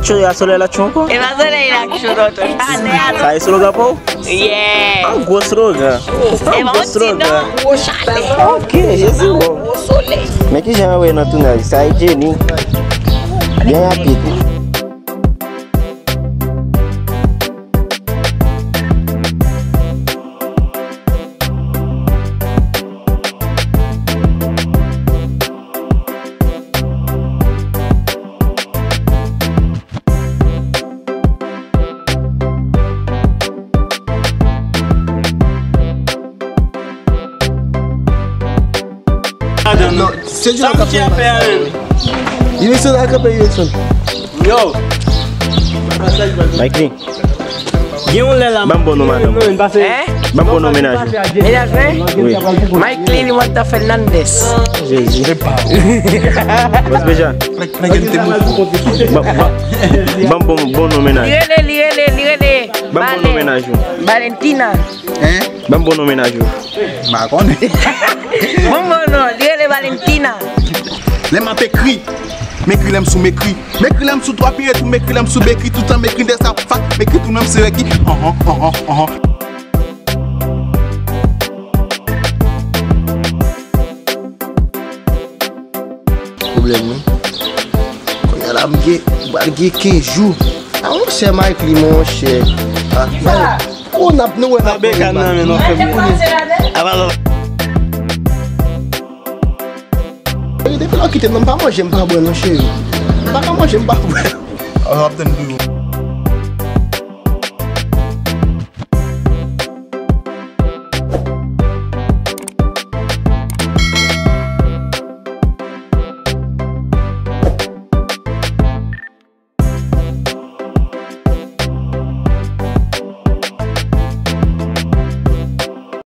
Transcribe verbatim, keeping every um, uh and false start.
Cho a, solèy la cho ankò? E pa solèy la cho tonton. Chalè a. Sa e slogan pa w? Yeah. An gwo slogan. An gwo slogan. Gwo chalè. Ok, Jezi bon. Gwo solèy. Men kijan yo ye nan tounaj? Sa e Jenny. Byen rapid. Non, se di sa w ap fè a menm. Wilson, al kanpe Wilson. Yo. Mike Lee. Gen yon lè la. Ban m bon non, madanm. Hein? Ban m bon non mennaj ou. Mennaj mwen? Wi. Mike Lee, li mwen ta Fernandez. Jezi. Bòs Beja. Nèg, nèg te mou. Ban, ban, ban m bon, bon non mennaj. Li rele, li rele, li rele. Ban m bon non mennaj ou. Valentina. Hein? Ban m bon non mennaj ou. M pa konnen. Bon, bon, non, li rele Valentina. Lè m ap ekri, m ekri lè m sou m ekri. M ekri lè m sou twa piye tou, m ekri lè m sou bekri, toutan m ekri dèsa fak, m ekri tou menm se reki. Anhan, anhan, anhan. Pwoblèm wi. Kounye a la m gen, m pral gen kenz jou. A monchè Mike Lee monchè. A, sa? Kou n ap nou wè n ap beka nan men non frè m. Aba la. Depi lè w kite m nan, m pa manje, m pa bwè non cheri. M pa ka manje, m pa bwè. A, w ap tann tou.